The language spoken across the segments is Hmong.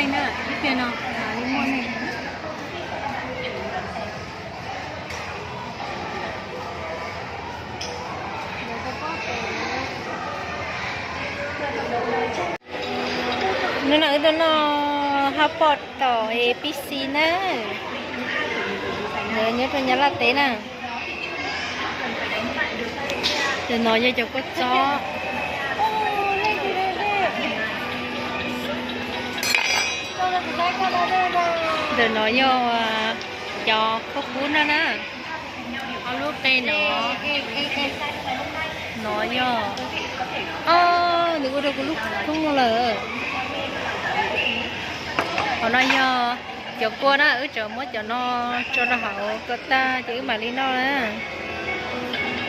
Ib pliag no li muaj nej. Hnub no wb tuaj noj hot pot tom A B C na. Lawv nyob rau Nyab Laj teb na. Ntawm no yog cov kua txob. Ntawm no yog cov khaub kub no na. Ob lub qe no. No yog, o, nws ua rau kuv lub koob no lawm. Qhov no yog cov kua na, wb tseem muab cov no tso rau hauv kom tag ces wb mam li noj na.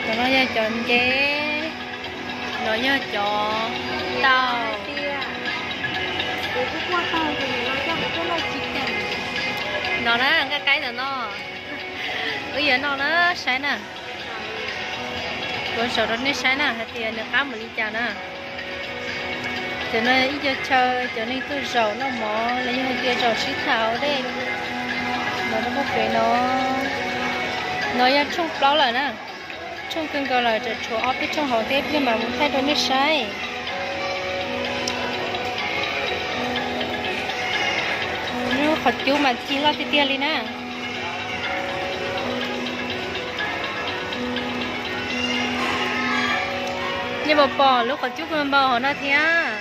Cov no yog cov nceb, no yog cov tau. No na, nqaij qaib ntawm no. Wb yuav noj na, saib na. Kuv zaum rau nej saib na hais tias nws qab npaum li cas na. Cov no ib co chaw cov neeg tuaj zaum noj mov los yog hais tias zaum sib tham ua dej. Los rau pem no, no yog tshooj plaub lawm na. Tshooj kawg nkaus lawm, tseem tshuav ob peb tshooj hauv thiab, ib pliag mam mus thaij rau nej saib. Lub qhov cub mas ci loj tiag tiag li na. Nej puas pom lub qhov cub kawg npaum hauv no thiab?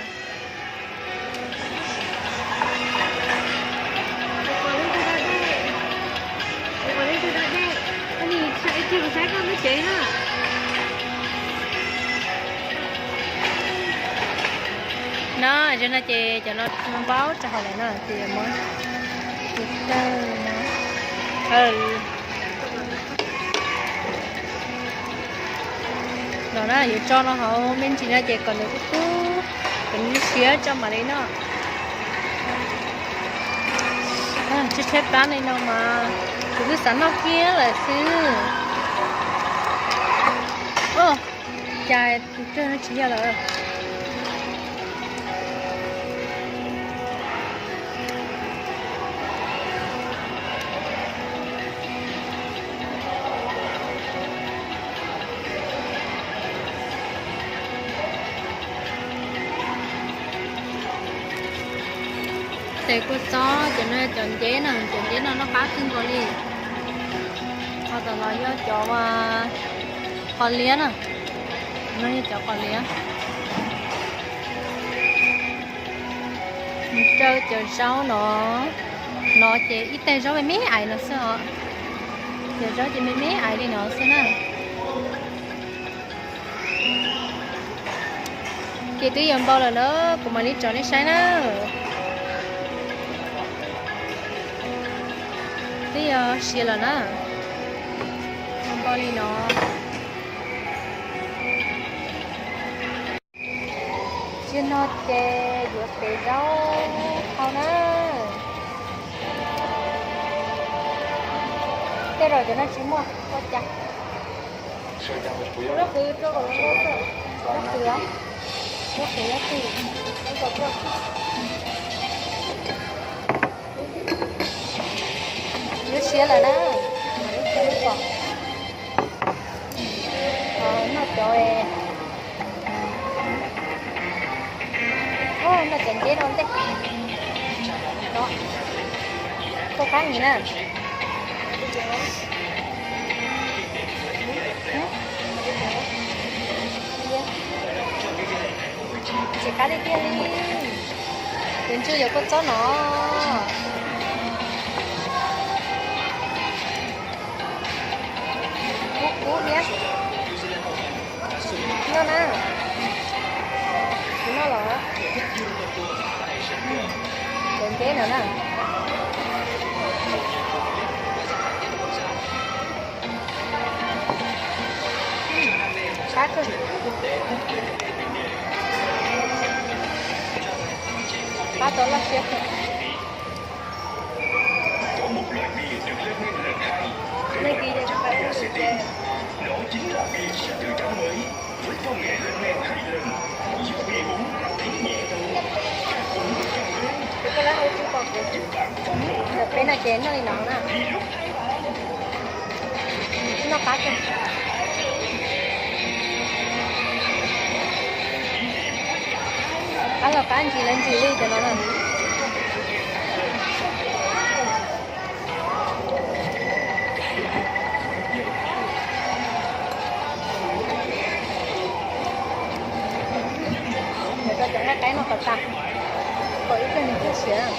No, zoo no ces cov no npau rau hauv lawm no ces yuav muab, no na, yuav tso no hauv me ntsis no ces kom nws kub kub, kom nws siav tso mam li noj. Tshaib tshaib plab li no mas kuv twb xav noj kiag lawm xwb. Cas tus rog no tsis yog lawm. Tes kua txob, cov no cov nceb na, cov nceb no noj qab kawg nkaus li. Ho tom no yog cov qos liab na, no yog cov qos liab. Mus rau cov zaub no, no ces ib tais zaub me me ais no xwb os. Cov zaub ces me me ais li no xwb na. Ces twb yuav npau lawm na, kuv mam li tso nej saib na. Twb yuav siav lawm na. Npau li no. Tsis no ces yuav tev zaub hau na. Tej zaum cov no tsis muaj ua cas. Lub qhwv rau kom lub qhwv, lub qhwv, lub qhwv, lub qhwv. Lub siav lawm na, lub siav lub pom. Noj cov, noj cov nceb no ntej. No, koj qab nis na. Tsis qab tiag tiag li. Yuav ntswj yuav kua txob no. Kub kub thiab. Noj na. Kuv noj los. Cov nceb no na. Qab kawg. Qab tau loj siab kawg. Ntawm peb no ces noj li no na. Noj qab kawg. Qab los qab ntsis lawv ntsis li cov no na. Cov qaib qaib no kom tas, kom ib pliag nws thiaj siav.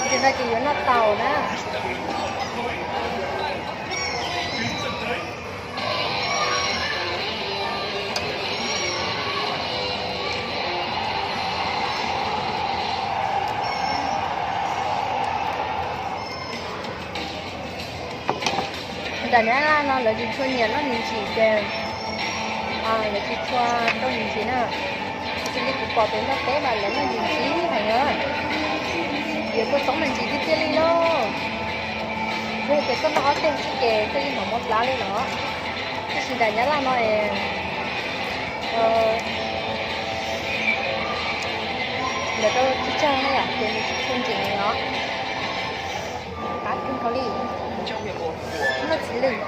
Ces no ces yuav noj taum na. Nram Nyab Laj no lawv tsis tshua nyiam noj ntsis ntsis ces lawv tsis tshua rau ntsis ntsis na. Tab sis li kuv pom pem Nplog teb mas lawv noj ntsis ntsis heev na. Yuav kua txob mas ntsis tiag tiag li lauj. Yog tias koj noj ob teg xwb ces koj yeej hnov mov plab li los. Tab sis nram Nyab Laj no es lawv rau tsawg tsawg na yom, ces nws tsis tshua ntsis os. Qab kawg nkaus li. Noj txiv lwm.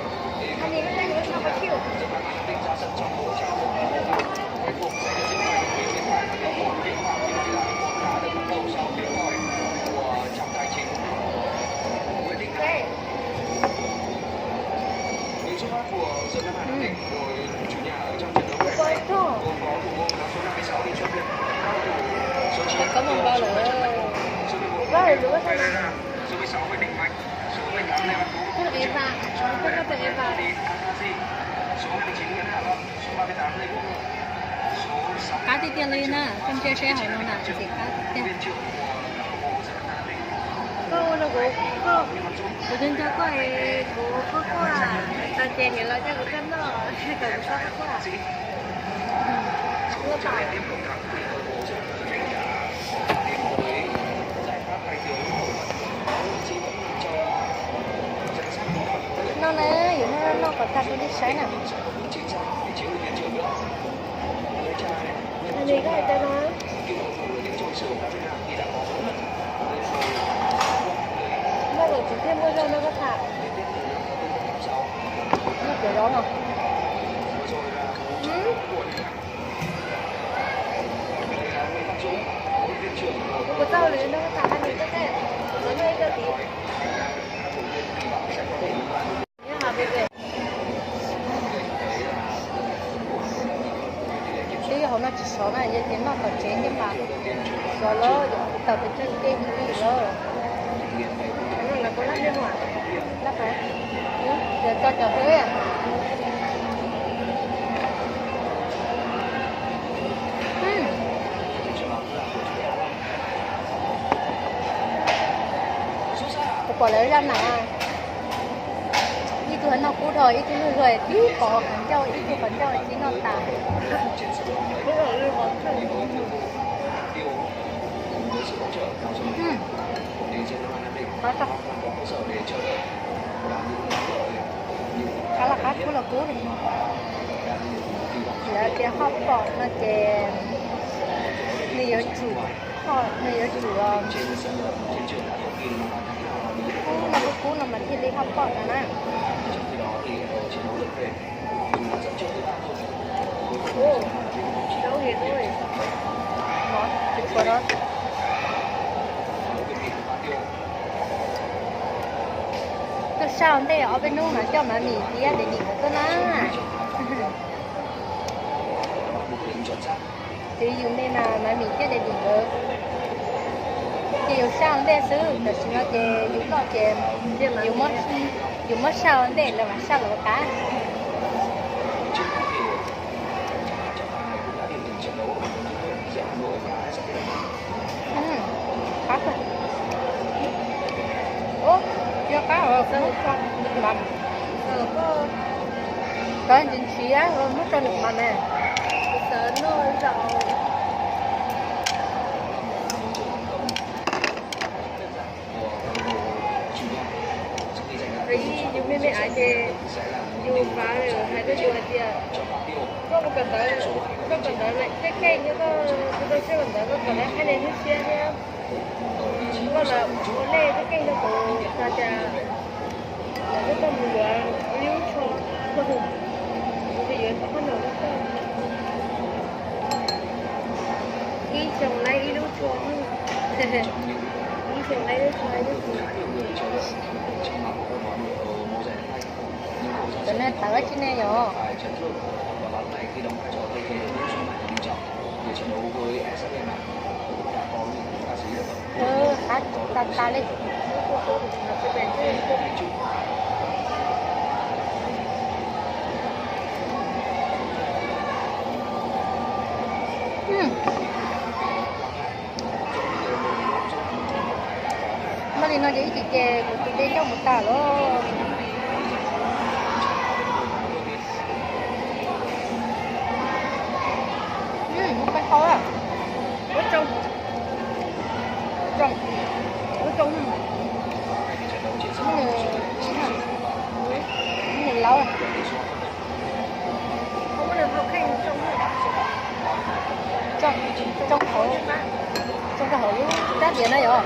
Có một bao lửa. Có lửa sao mà. Eva, eva. Qab tiag tiag li na, koj ntsia seb hauv no na, qab tiag. Koj ua rau kuv, koj, kuv nco nco koj es kuv quaj quaj, tau ces niam los coj kuv coj noj, kom kuv txhob quaj quaj. Ua tau. No na, yuav noj noj kom tag kuv thiaj saib na. Nws koj hais tias no. Noj kom txiv thiaj muaj zog noj koj tham. Noj cov zov no. Kuv txoj lwm noj koj tham noj ib co tid. Twb yog hauv no tsis sov na, yog tias noj tom tsev thiab mas sov lawm, tawm pes tsawg tej li lawm. Lawv tso cov peb. Kuv pom lawv zaj nam, ib tug noj kub dhau, ib tug luag luag, tib qhov qhov ncauj, ib tug qhov ncauj tsis noj tas. Qab los qab, kub los kub, lawv tias hot pot no ces nws yuav tsum, nws yuav tsum kub no, kub kub no mas thiaj li hot pot no na. Tuaj saj ua ntej ob peb hnub no coj mab mim thiab dev dim nkawd tuaj na. Ces yus me mas mab mim thiab dev dim nkawd ces yus saj ua ntej xwb, tam sim no ces yus loj ces yus muab saj ua ntej lawv mam saj lawv qab. Qab kawg. Ub, yog qab os, muab tso nws mam. Tov ntsis ntshiav los muab tso nws mam na. Yus me Fav hais rau yus hais tias, koj mus kawm ntawv, koj kawm ntawv lawm, keej keej nyob koj tus tub saib kawm ntawv, koj kawm lawv hais li hnub tshiab thiab. Koj lawv ua lej keej keej rau kuv hais tias lawv muab koj mus yuav ib lub tsho, kuv yuav qhov no rau koj. Ib xyoos laib ib lub tsho, ib xyoos laib ib lub tsho, ib lub tsho. Cov no tawv dab tsi ne yom? Qab tas tas li. Noj li no ces ib chim ces kuv tus dej coj mus tas lawm. Ua qau, ua qau, ua qau, mus laus. Tsoo, tsoo hauv, tsoo rau hauv lub rab diav na yom.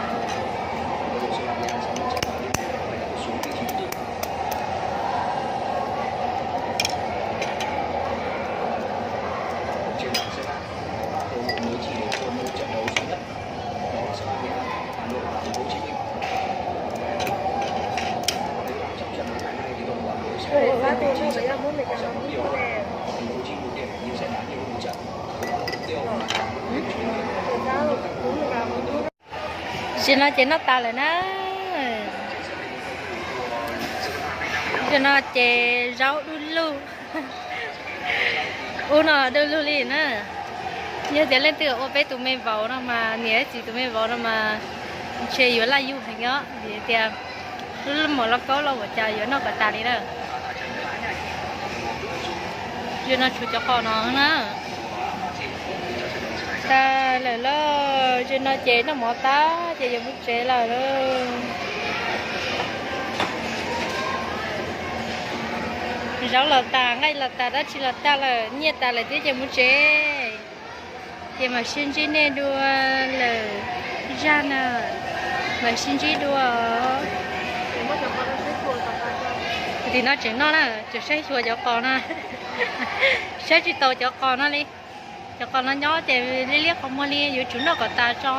Zaum no ces noj tas lawm na. Zaum no ces zaub dub lug. Ub no dub lug li na. Yog tias leej twg ua peb tus me vauv no mas, niam txiv tus me vauv no mas, ntshe yuav laj yug heev os, vim tias lub mom lauj kaub los ua cas yuav noj kom tas li na. Zaum no tshuav cov qos no na. Tas lawm lauj, zaum no ces noj mov tas ces yuav mus tsev lawm lauj. Zaub los tas, nqaij los tas, dab tsi los tas lawm, nyiaj tas lawm thiab ces mus tsev. Ces mam sib ntsib nej dua lwm zaj na, mam sib ntsib dua. Tim no tseem noj na, tseem saib xyuas cov qos no, saib tsis taus cov qos no li. Cov qos no nyob ces liab liab qhov muag li, yuav tsum noj kom tas tso.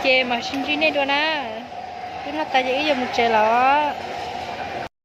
Ces mam sib ntsib nej dua na. Twb noj tas ces wb yuav mus tsev lawm.